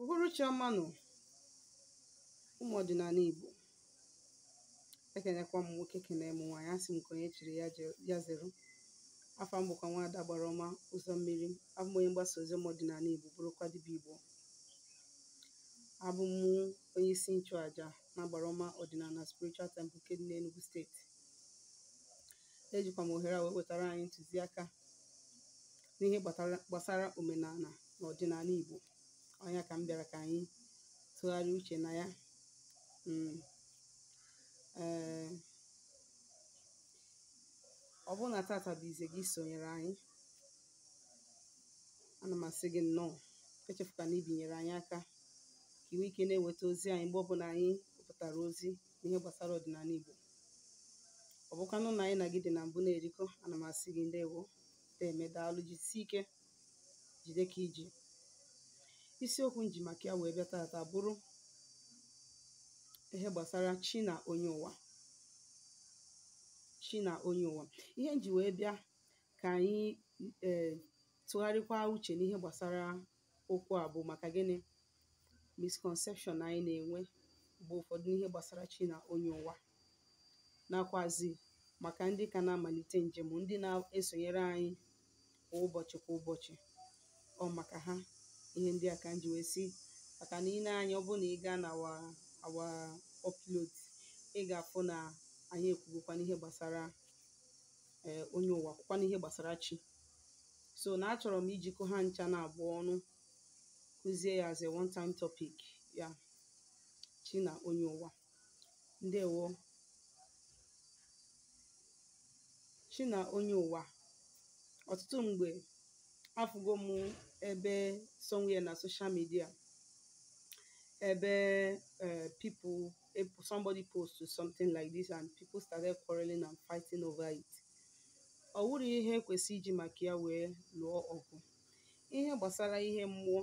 Uhuruchi ọma nụ, ụmụ ọdịnala Igbo. Ekenekwa m nwoke, kene m nwaanyị, asị m ka onye chiri ya zere. Afa m bụkwa nwaada gbara ọma ụzọ mmiri. Abụ m onye mgbasa ozi ọma ọdịnala Igbo, bụrụkwa dibịa Igbo. Abụ m onye isi nchụaja na agbara ọma ọdịnala Spiritual Temple nke dị n'Enugu steeti. Ejikwa m ohere a wee wetara anyị ntụziaka n'ihe gbasara omenala na ọdịnala Igbo. Ọnya ka m bịara ka anyị tụgharịa uche na ya. Ee, ọ bụrụ na tata bụ ize gị sonyere anyị, ana m asị gị nnọọ. Echefukwana ibinyere anyị aka ka ị nwee ike na-enweta ozi anyị mgbe ọbụla anyị wepụtara ozi n'ihe gbasara ọdịnala Igbo. Ọ bụkwanụ na anyị na gị dị na mbụ na-erikọ, ana m asị gị ndewo, deme, daalụ, jisie ike, jide ka iji. Isiokwu m ji maka ya wee bịa tata bụrụ ihe gbasara chi na onye ụwa. Chi na onye ụwa. Ihe m ji wee bịa ka anyị tụgharịkwa uche n'ihe gbasara okwu a bụ maka gịnị? Misconception anyị na-enwe mgbe ụfọdụ n'ihe gbasara chi na onye ụwa, nakwazi maka ndị ka na-amalite njem, ndị na-esonyere anyị kwa ụbọchị kwa ụbọchị. Ọ maka ha ihe ndị a ka m ji wee sị, maka na ị na-anya, ọ bụrụ na ị gaa na our upload, ị ga-afụ na anyị ekwugokwa n'ihe gbasara onye ụwa, kwukwa n'ihe gbasara chi. So na achọrọ m ijikọ ha ncha na abụọ ọnụ kụzie ya as a one time topic ya, chi na onye ụwa. Ndewo. Chi na onye ụwa. Ọtụtụ mgbe afụgo m ebe somewhere na social media ebe people, somebody post something like this and people started quarreling and fighting over it. Ọ wụrụ ihe ekwesị iji maka ya wee lụọ ọgụ. Ihe gbasara ihe mmụọ,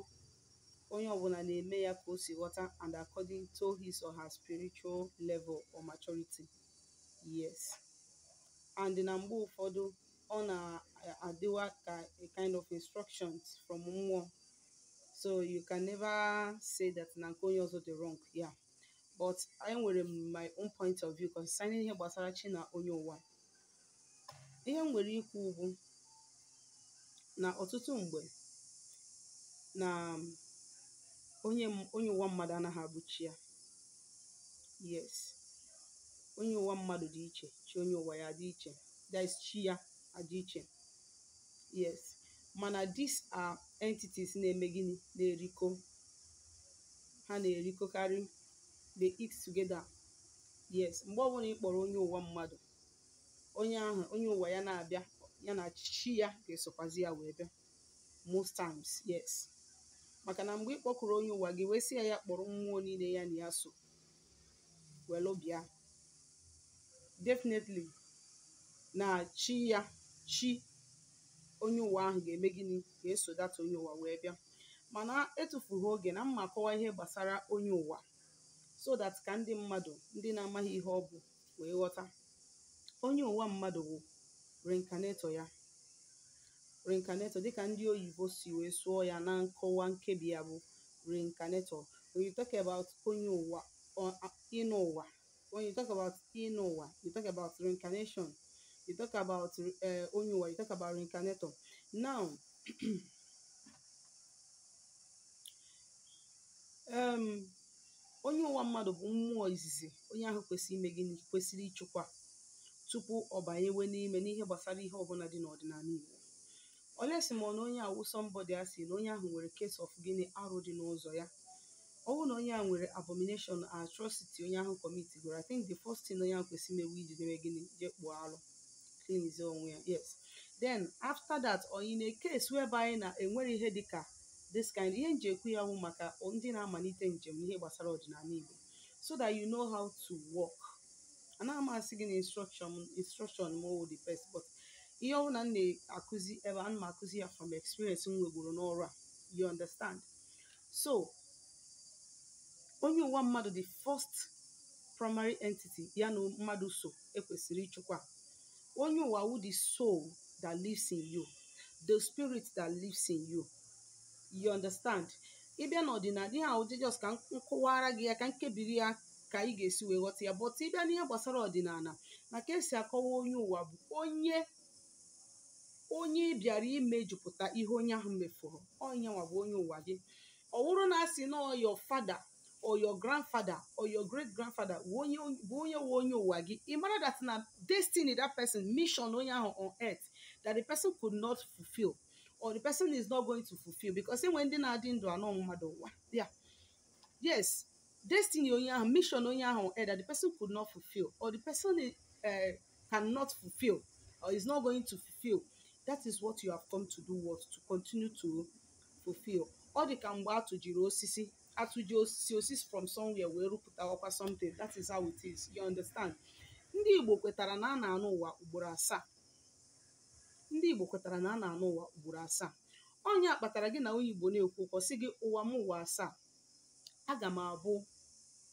onye ọbụla na-eme ya ka o si ghọta and according to his or her spiritual level or maturity. Yes. And na mgbe ụfọdụ ọ na-adịwa ka a kind of instructions from mmụọ. So you can never say that na nke onye ọzọ dị wrong. Yeah. But I nwere my own point of view concerning ihe gbasara chi na onye ụwa. Ihe m nwere ikwu bụ na ọtụtụ mgbe na onye ụwa mmadụ anaghị abụ chi ya. Yes. Onye ụwa mmadụ dị iche, chi onye ụwa ya dị iche. That is, chi ya adị iche. Yes. Mana these are entities na-eme gịnị? Na-erikọ. Ha na-erikọkarị. They eat together. Yes. Mgbe ọbụla ị kpọrọ onye ụwa mmadụ, onye ahụ, onye ụwa ya na-abịa, ya na chi ya ga-esokwazi ya wee bịa. Most times, yes. Maka na mgbe ị kpọkụrụ onye ụwa gị wee sị ya ya kpọrọ mmụọ niile ya na ya so welu bịa, definitely na chi ya, chi onye ụwa ahụ ga-eme gịnị? Ga-eso data onye ụwa wee bịa. Mana etufughị oge na mma akọwa ihe gbasara onye ụwa so that ka ndị mmadụ, ndị na-amaghị ihe ọ bụ wee ghọta. Onye ụwa mmadụ bụ reincarnator ya. Reincarnator, dịka ndị oyibo si wee sụọ ya na nkọwa nkebi ya, bụ reincarnator. When you talk about onye ụwa, ịnụ ụwa, when you talk about ịnụ ụwa, you talk about reincarnation. You talk about onye ụwa, you talk about reincarnator. Now, onye ụwa mmadụ bụ mmụọ izizi onye ahụ kwesịrị ime gịnị? Kwesịrị ịchụkwa tupu ọ banyewe n'ime n'ihe gbasara ihe ọbụla dị n'ọdịnala Igbo. Olesi ma ọ na onye awụ somebody a sị na onye ahụ nwere case of gịnị? Arụ dị n'ụzọ ya. Ọ bụrụ na onye ahụ nwere abomination, atrocity onye ahụ commit goro, I think the first thing onye ahụ kwesịrị imewe iji deme gịnị? Jee kpụọ arụ, cleanse onwe ya. Yes. Then after that, or in a case whereby na enwere ihe dịka this kind, ihe nji ekwu ya wụ maka ndị na-amalite njem n'ihe gbasara ọdịnala Igbo, so that you know how to work. Anaghị m asị gị na instruction m wụ the best, but ihe ọbụla m na-akụzi ebe ana m akụzi ya from experience m nwegoro n'ọrụ a. You understand? So onye ụwa mmadụ, the first primary entity ya na mmadụ so ekwesịrị ịchụkwa. Onye ụwa wụ the soul that lives in you, the spirit that lives in you. You understand? Ịbịa n'ọdịnala, ihe ahụ just ka m kọwara gị ya, ka nkebiri ya ka ị ga-esi wee ghọta ya. But ịbịa n'ihe gbasara ọdịnala na ka esi akọwa onye ụwa bụ onye bịara imejupụta ihe onye ahụ mefuru. Onye nwa bụ onye ụwa gị. Ọ wụrụ na asị na your father or your grandfather or your great grandfather bụ onye wụ onye ụwa gị, ị mara that na destiny that person, mission onye ahụ on earth that the person could not fulfill or the person is not going to fulfill, because enwe ndị na-adị ndụ anọ mmadụ ụwa. Yeah, yes, destiny onye ahụ, mission onye ahụ on earth that the person could not fulfill or the person cannot fulfill or is not going to fulfill, that is what you have come to do, what to continue to fulfill. Ọ dị ka mgbe atụjiri osisi, atụji osisi from somewhere wee rụpụtawakwa something. That is how it is, you understand? Ndị Igbo kwetara na a na-anụ ụwa ugboro asaa. Ndị Igbo kwetara na a na-anụ ụwa ugboro asaa. Onye a kpatara gị na onye Igbo na-ekwu ụkọ sị gị, ụwa m ụwa asaa, aga m abụ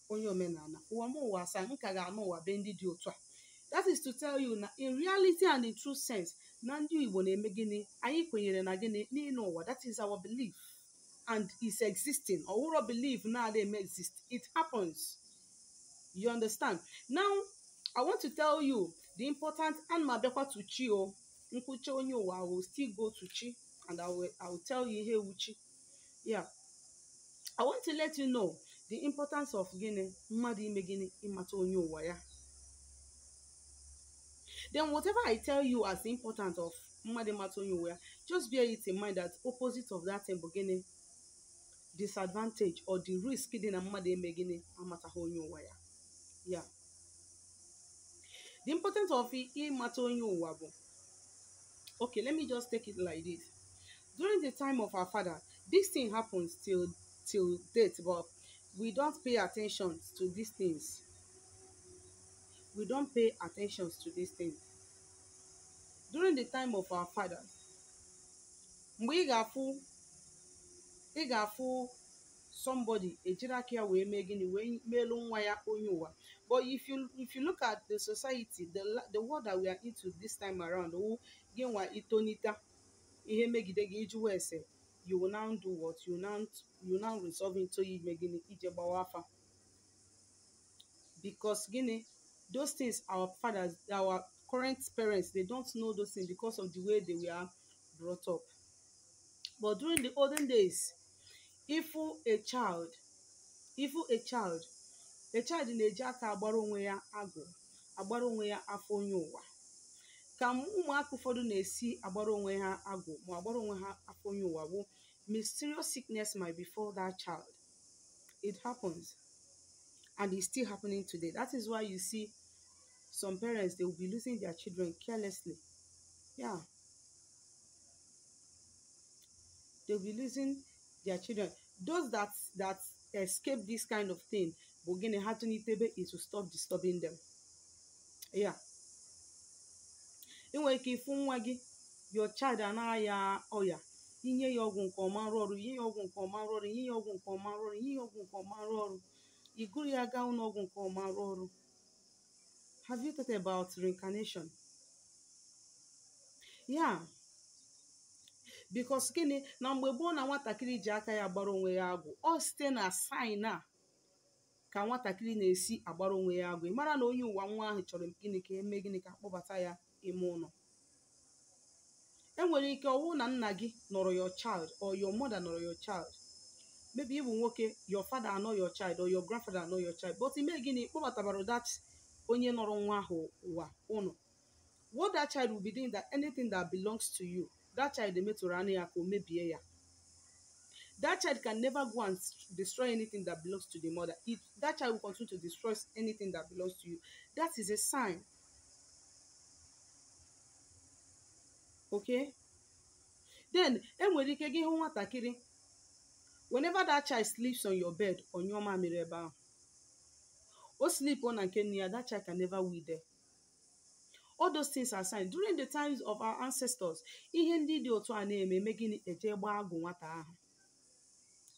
onye omenala, ụwa m ụwa asaa, m ka ga-anụ ụwa be ndị dị otu a. That is to tell you na in reality and in true sense, na ndị Igbo na-eme gịnị? Anyị kwenyere na gịnị? N'ịnụ ụwa. That is our belief and it's existing. Ọwụrọ belief na eme exist, it happens, you understand? Now I want to tell you the important and ma bịakwa to chi o nkwucha onye ụwa, I will still go to chi and I will tell you ihe wu chi. Yeah, I want to let you know the importance of gịnị? Mmadụ ime gịnị? Ịmata onye ụwa ya. Then whatever I tell you as the importance of mmadụ ịmata onye ụwa ya, just bear it in mind that opposite of that thing bụ gịnị? Disadvantage or the risk dị na mmadụ eme gịnị? Amataghị onye ụwa ya. Yeah, the importance of ịmata onye ụwa bụ, okay, let me just take it like this. During the time of our father, this thing happens till date, but we don't pay attention to these things. We don't pay attention to these things. During the time of our fathers, mgbe ị ga-afụ somebody ejiri aka ya wee mee gịnị? Wee meelu nwa ya onye ụwa. But if you look at the society, the world that we are into this time around, gị nwa itonita ihe megide gị ịjụwa ese, you will now do what? You now resolve into ime gịnị? Ije gbawa afa. Because gịnị? Those things our fathers, our current parents, they don't know those things because of the way they were brought up. But during the olden days, if a child na-eji aka agbara onwe ya agụ, agbara onwe ya afọ onye ụwa. Ka ụmụaka ụfọdụ na-esi agbara onwe ha agụ ma agbara onwe ha afọ onye ụwa bụ mysterious sickness might befall that child. It happens, and it's still happening today. That is why you see some parents, they will be losing their children carelessly. Yeah, they'll be losing their children. Those that escape this kind of thing, but gịnị ha tụnitebe, it will stop disturbing them. Yeah, ị nwere ike ịfụ nwa gị, your child anaghị ọya, inye ya ọgwụ nke ọma rụọ ọrụ, inye ya ọgwụ nke ọma rụọ ọrụ, inye ya ọgwụ nke ọma rụọ ọrụ, inye ya ọgwụ nke ọma rụọ ọrụ, ị gụrụ ya gaa ụlọ ọgwụ nke ọma rụọ ọrụ. Have you thought about reincarnation? Yeah, because gịnị? Na mgbe gboo na nwatakịrị ji aka ya agbara onwe ya agwụ, ọ site na sign a ka nwatakịrị na-esi agbara onwe ya agwụ. Ị mara na onye ụwa nwa ahụ chọrọ gịnị? Ka eme gịnị? Ka akpọbata ya ime ụlọ. Enwere ike ọwụ na nna gị nọrọ your child or your mother nọrọ your child. Maybe ị bụ nwoke, your father anọ your child or your grandfather anọ your child, but ime gịnị? Kpọbatabara that onye nọrọ nwa ahụ ụwa ụnụ. What that child will be doing, that anything that belongs to you, that child emetụrụ anụ ya ka o mebie ya. That child can never go and destroy anything that belongs to the mother. That child will continue to destroy anything that belongs to you. That is a sign. Okay? Then, enwere ike gị hụ nwatakịrị, whenever that child sleeps on your bed, onyụọ mamịrị ebe ahụ, o sleep on nke nne ya, that child can never wee there. All those things are signs. During the times of our ancestors, ihe ndị dị otu a na-eme eme gịnị? Eje gbaa agụ nwata ahụ,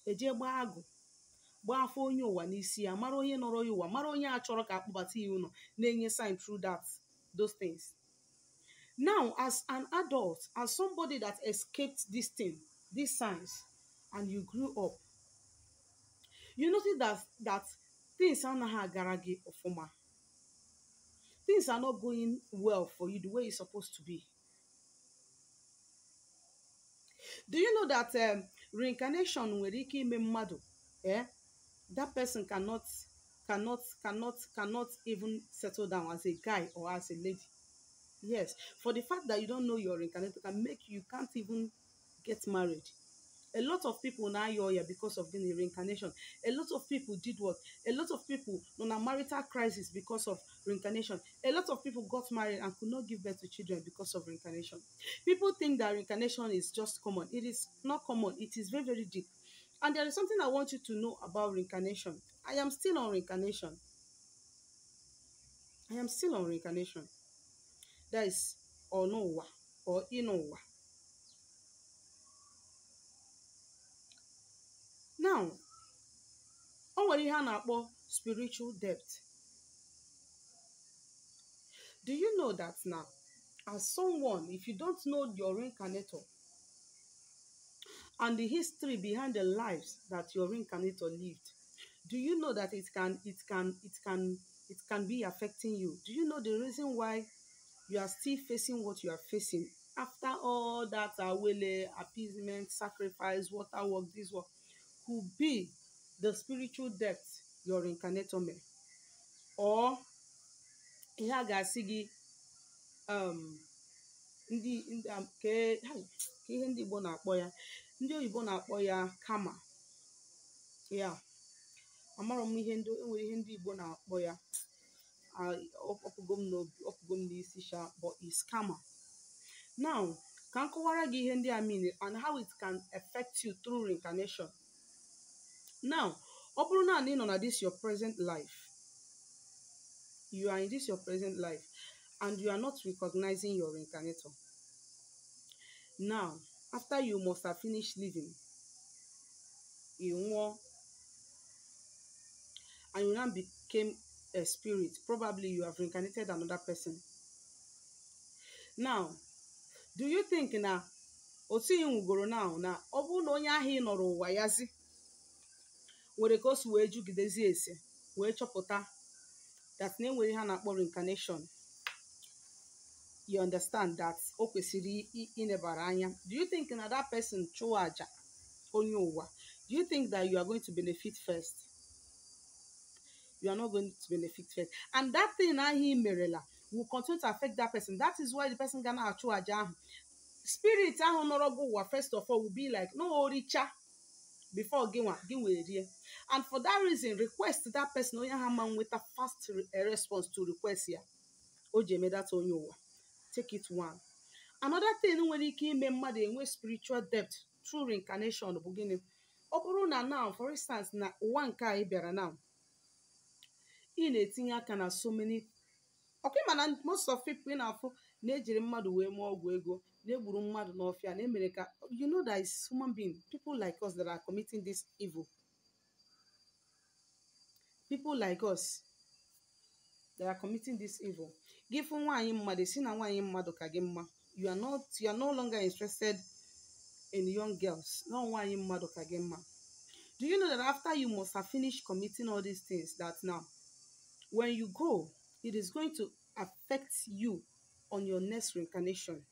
eje gbaa agụ, gbaa afọ onye ụwa n'isi ya, mara onye nọrọ ya ụwa, mara onye a chọrọ ka akpọbata ya ụlọ, na-enye sign through that those things. Now, as an adult, as somebody that escaped this thing, these signs, and you grew up, You notice that things anaghị agara gị ọfụma. Things are not going well for you the way it's supposed to be. Do you know that reincarnation nwere ike ime mmadụ, eh? That person cannot even settle down as a guy or as a lady. Yes, for the fact that you don't know your reincarnator can make you can't even get married. A lot of people now here because of the reincarnation. A lot of people did what? A lot of people on a marital crisis because of reincarnation. A lot of people got married and could not give birth to children because of reincarnation. People think that reincarnation is just common. It is not common. It is very, very deep. And there is something I want you to know about reincarnation. I am still on reincarnation. I am still on reincarnation. That is Onowa or Inowa. Now, o nwere ihe a na-akpọ spiritual depth. Do you know that now, as someone, if you don't know your reincarnator and the history behind the lives that your reincarnator lived, do you know that it can be affecting you? Do you know the reason why you are still facing what you are facing after all that awele, appeasement, sacrifice, water work, this work? Could be the spiritual depth your reincarnator may, or ihe a ga-asị gị ndị ihe ndị Igbo na-akpọ ya, ndị oyibo na-akpọ ya kama. Ya amarọ m ihe ndị enwere ihe ndị Igbo na-akpọ ya, ọpụgo m n'obi, ọpụgo m n'isi sha, but is karma. Now, ka m kọwara gị ihe ndị a mean and how it can affect you through reincarnation. Now, ọ bụrụ na ị nọ na this your present life, you are in this your present life and you are not recognizing your reincarnator. Now, after you must have finished living, you nwụọ and you now became a spirit. Probably you have reincarnated another person. Now, do you think na otu ị nwugoro now na ọ bụrụ na onye ahụ ị nọrọ ụwa yazi nwere ka o si wee jugidezi ese wee chọpụta that na enwere ihe a na-akpọ reincarnation, you understand that o kwesịrị inebara anya? Do you think na that person chụọ aja onye ụwa, do you think that you are going to benefit first? You are not going to benefit first. And that thing ahụ ị merela will continue to affect that person. That is why the person ga na-achụ aja ahụ. Spirit ahụ nọrọ gị ụwa first of all will be like, no oricha before gị nwa gị wee rie. And for that reason, request that person onye ahụ ama nweta fast response to request ya o ji eme that onye ụwa. Take it one. Another thing nwere ike ime mmadụ enwe spiritual depth through reincarnation bụ gịnị? Ọ bụrụ na now, for instance, na ụwa nke a ị bịara now, ị na-etinye aka na so many, ọkwa ịma na most of people ị na-afụ na-ejiri mmadụ wee mụọ ọgwụ ego, na-egburu mmadụ n'ọfịa, na-emere ka you know that is human being, people like us that are committing this evil, people like us that are committing this evil. Gị fụ nwaanyị mmadụ, si na nwaanyị mmadụ ka gị mma, you are no longer interested in young girls, na nwaanyị mmadụ ka gị mma. Do you know that after you must have finished committing all these things, that now when you go, it is going to affect you on your next reincarnation?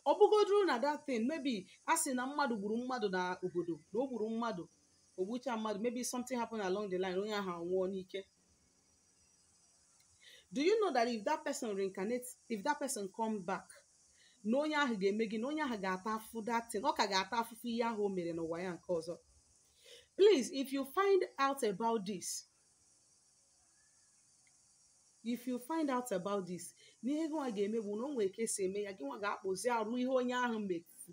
Ọ bụgoduru na that thing, maybe a sị na mmadụ gburu mmadụ na obodo, na o gburu mmadụ, ogbucha mmadụ, maybe something happened along the line, onye ahụ anwụọ n'ike. Do you know that if that person reincarnates, if that person come back, na onye ahụ ga-eme gị, na onye ahụ ga-ata afụfụ that thing, ọ ka ga-ata afụfụ ihe ahụ o mere n'ụwa ya nke ọzọ. Please, if you find out about this, if you find out about this, n'ihe gị nwa ga-eme bụ na o nwere ka esi eme ya, gị nwa ga-akpụzi arụ ihe onye ahụ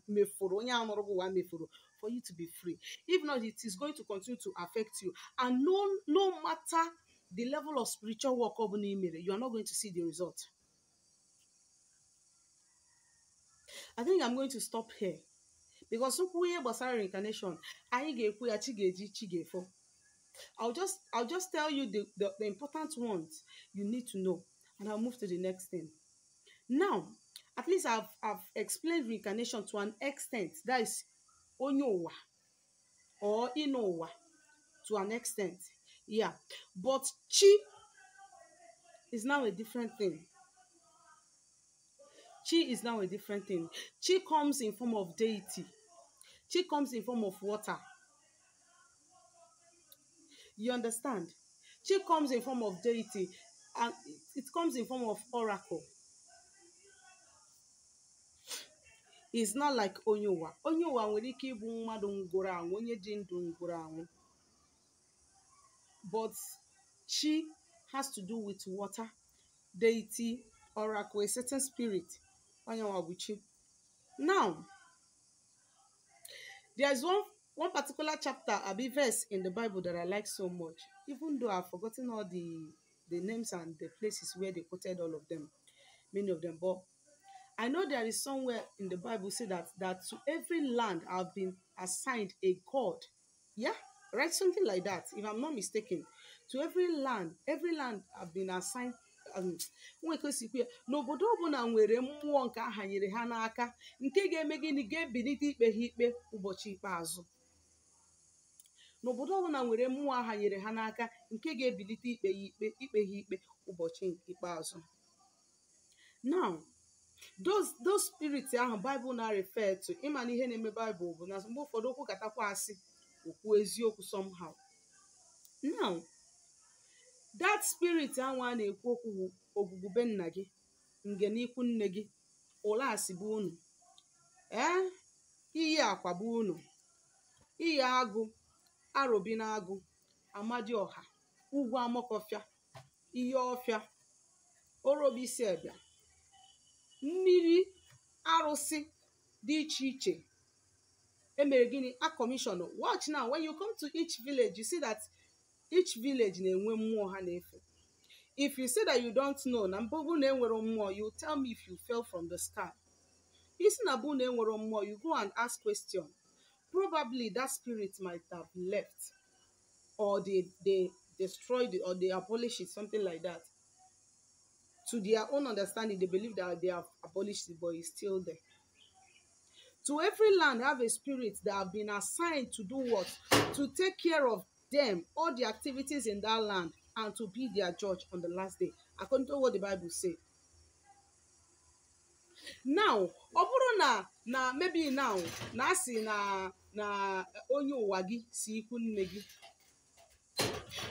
mefuru, onye ahụ nọrọ gị ụwa mefuru, for you to be free. If not, it is going to continue to affect you. And no matter the level of spiritual work ọ bụla ị mere, you are not going to see the result. I think I'm going to stop here because okwu ihe gbasara reincarnation, anyị ga-ekwu ya chi ga-eji chi ga-efo. I'll just tell you the important ones you need to know, and I'll move to the next thing. Now, at least I've explained reincarnation to an extent. That is onye ụwa. or ịnọ ụwa to an extent. Yeah, but chi is now a different thing. Chi is now a different thing. Chi comes in form of deity. Chi comes in form of water. You understand? Chi comes in form of deity, and it comes in form of oracle. It's not like onye ụwa. Onye ụwa nwere ike ịbụ mmadụ ngwụrụ anwụ, onye dị ndụ ngwụrụ anwụ. But chi has to do with water, deity, oracle, a certain spirit. Onye nwa bụ chi. Now, there is one particular chapter, abi verse in the Bible that I like so much, even though I've forgotten all the names and the places where they quoted all of them, many of them. But I know there is somewhere in the Bible say that to every land have been assigned a god. Yeah, right? Something like that, if I'm not mistaken. To every land have been assigned. N'obodo ọbụla nwere mmụọ nke aha nyere ha n'aka nke ga-eme gịnị ga-ebilite ikpe ha ikpe ụbọchị ikpeazụ. N'obodo ọbụla nwere mmụọ aha nyere ha n'aka nke ga-ebilite ikpe ha ikpe ụbọchị ikpeazụ. Now, those spirits ahụ Bible na refer to, ịma na ihe na-eme Bible bụ na mgbe ụfọdụ okwu katakwa asị okwu eziokwu somehow. Now, that spirit ahụ a na-ekwu okwu bụ ogwugwu be nna gị, nge n'ikwu nne gị, ụlasị bụ unu, iyi akwa bụ unu, iyi agụ, arobi na agụ, amadioha, ugwu amokofia, iyi ọfịa, orobi isi ebịa, mmiri arụsị dị iche iche emere gịnị a commission. Watch now, when you come to each village, you see that each village na-enwe mmụọ ha na-efe. If you say that you don't know na mbụ na enwere mmụọ, you tell me if you fell from the sky. Isi na bụ na enwere mmụọ, you go and ask question. Probably that spirit might have left, or they destroyed it, or they abolished it, something like that. To their own understanding, they believe that they have abolished it, but it's still there. To every land have a spirit that have been assigned to do what? To take care of them, all the activities in that land, and to be their judge on the last day, according to what the Bible says. Now, ọ bụrụ na maybe now, na asị na onye ụwa gị si ikwu nne gị,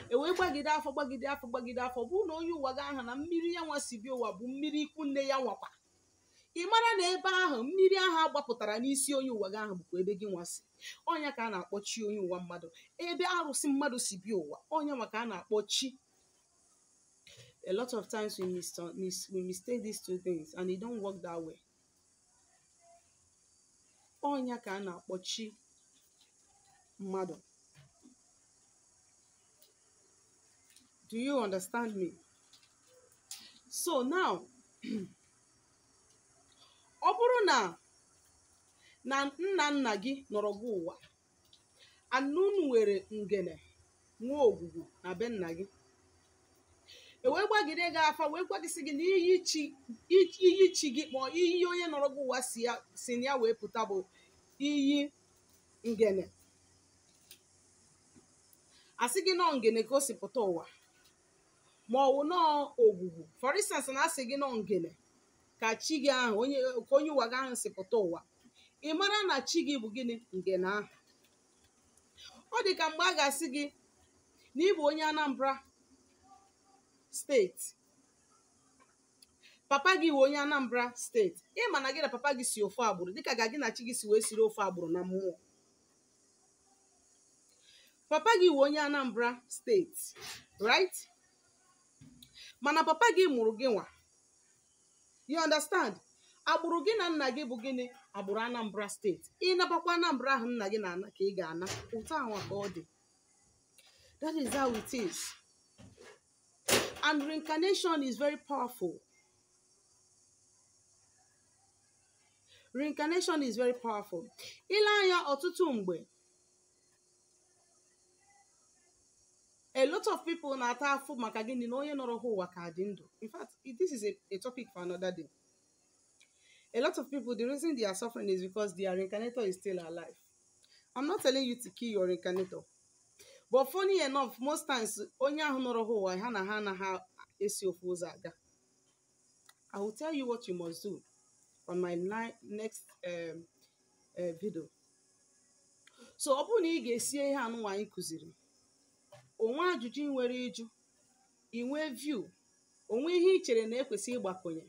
e wee gbagide afọ gbagide afọ gbagide afọ, bụ na onye ụwa gị ahụ na mmiri ya nwa si bịa ụwa bụ mmiri ikwu nne ya nwakwa. Ị mara na ebe ahụ mmiri ahụ agbapụtara n'isi onye ụwa gị ahụ bụkwa ebe gị nwa si. Ọnya ka a na-akpọ chi onye ụwa mmadụ. Ebe arụsị mmadụ si bịa ụwa, ọnya maka a na-akpọ chi. A lot of times we mistake these two things, and it don't work that way. Ọnya ka a na-akpọ chi mmadụ. Do you understand me? So now, ọ bụrụ na nna nna gị nọrọ gị ụwa, anụ unu nwere ngene nwa ogwugwu na be nna gị, e wee gbagide gị afa wee gwagịsị gị na iyi chi gị kpọọ iyi onye nọrọ gị ụwa si na ya wee pụta bụ iyi ngene. Asị gị nọ ngene ka o si pụta ụwa, ma ọ wụ nọọ ogwugwu. For instance, na asị gị nọ ngene ka chi gị ahụ ka onye ụwa gị ahụ si pụta ụwa, ị mara na chi gị bụ gịnị? Ngene ahụ. Ọ dị ka mgbe a ga-asị gị na ị bụ onye Anambra steeti, papa gị wụ onye Anambra steeti, ị ma na gị na papa gị si ofu agbụrụ, dịka ga gị na chi gị si wee siri ofu agbụrụ na mmụọ. Papa gị wụ onye Anambra steeti, right? Mana papa gị mụrụ gị nwa. You understand? Agbụrụ gị na nna gị bụ gịnị? Agbụrụ Anambra steeti. Ị nabakwa Anambra ahụ nna gị na-ana ka ị ga-ana. Ụtọ ahụ ka ọ dị. That is how it is. And reincarnation is very powerful. Reincarnation is very powerful. Ile anya ọtụtụ mgbe, a lot of people na-ata afụ maka gịnị na onye nọrọ ha ụwa ka dị ndụ. In fact, this is a topic for another day. A lot of people, the reason they are suffering is because their reincarnator is still alive. I'm not telling you to kill your reincarnator, but funny enough, most times onye ahụ nọrọ ha ụwa ha na ha anaghị esi ofu ụzọ aga. I will tell you what you must do on my next video. So ọ bụrụ na ị ga-esie ihe anụnwa anyị kụziri, onwe ajụjụ ị nwere ịjụ, ị nwee view, onwe ihe ị chere na ekwesị ịgbakwunye,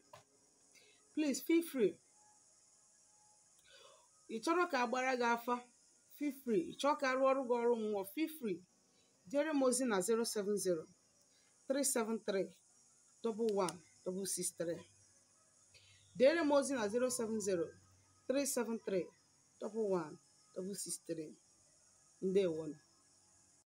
please feel free. Ị chọrọ ka agbara gị afa, feel free. Ị chọrọ ka arụ ọrụ gị ọrụ mmụọ, feel free. Dere m ozi na 070 373 11 663. Dere m ozi na 070 373 11 663. Ndewonu.